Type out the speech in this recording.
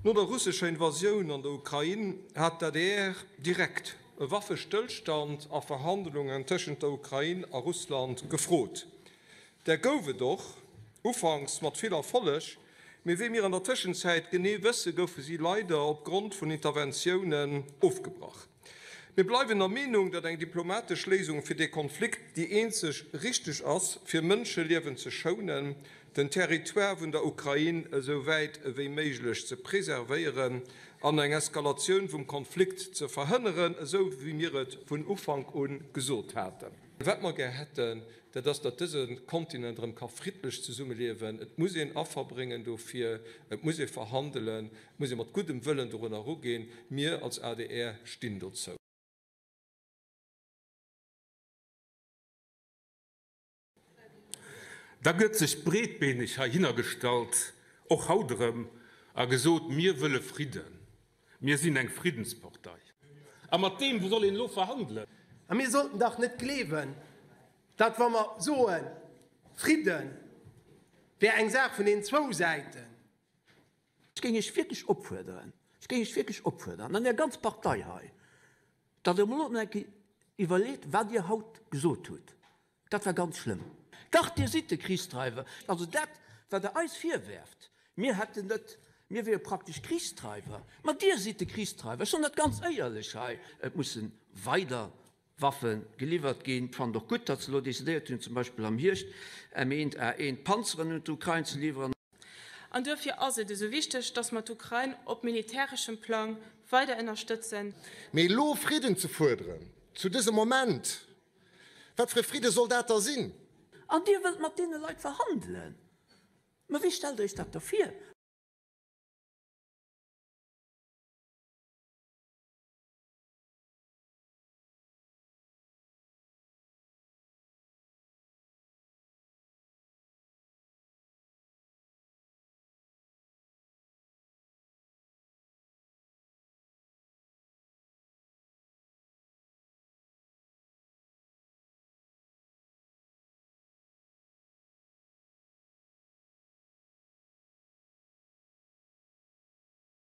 No der russescher Invasioun an der Ukrain hat d'ADR direkt e Waffestëllstand a Verhandlungen tëschent der Ukrain a Russland gefrot. Där gouf et och, ufanks mat vill Erfolleg, mee wéi mir an der Tëschenzäit genee wësse goufe si leider opgrond vun Interventiounen ofgebrach. Mir bleiwen der Meenung, datt eng diplomatesch Léisung fir dee Konflikt déi eenzeg richteg ass, fir Mënscheliewen ze schounen, den Territoire vun der Ukrain esou wäit ewéi méiglech ze preservéieren an eng Eskalatioun vum Konflikt ze verhënneren, esou wéi mir et vun Ufank u gesot haten. Wat mer gär hätten, dat ass, datt dëse Kontinent erëm ka friddlech zesummeliewen. Et muss een Affer bréngen dofir, et muss ee verhandelen, et muss ee mat guddem Wëllen dorunner erugeen. Mir als adr stinn dozou. Da gëtt sech breetbeeneg heihinner gestallt, och haut erëm, a gesot, Mir wëlle Fridden, mir sinn eng Friddenspartei. A mat deem soll een elo verhandelen? A mir sollten dach net gleewen, datt, wa mer soen, Fridde wär eng Saach vun den zwou Säiten, Ech géing Iech wierklech opfuerderen, ech géing Iech wierklech opfuerderen, an Är ganz Partei hei, datt Der emol eng Kéier iwwerleet, wat Dir haut gesot hutt. Dat war ganz schlëmm. Dach, Dir sidd de Krichstreiwer. Also dat, wat Der eis virwerft, mir hätten net, mir wiere praktesch Krichstreiwer, ma Dir sidd de Krichstreiwer. Ech soen dat ganz éierlech hei. Et musse weider Waffe geliwwert ginn. Ech fannen et och gutt, datt se elo decidéiert hunn, zum Beispill am Hierscht M1 A1 Panzeren un d'Ukrain ze liwweren. An duerfir ass et esou wichteg, dass mer d'Ukrain op militäreschem Plang weider ënnerstëtzen. Mee elo Fridden ze fuerderen, zu dësem Moment, wat fir e Fridde soll dat da sinn? An Dir wëllt mat deene Leit verhandelen? Mä wéi stellt Der Iech dat da vir?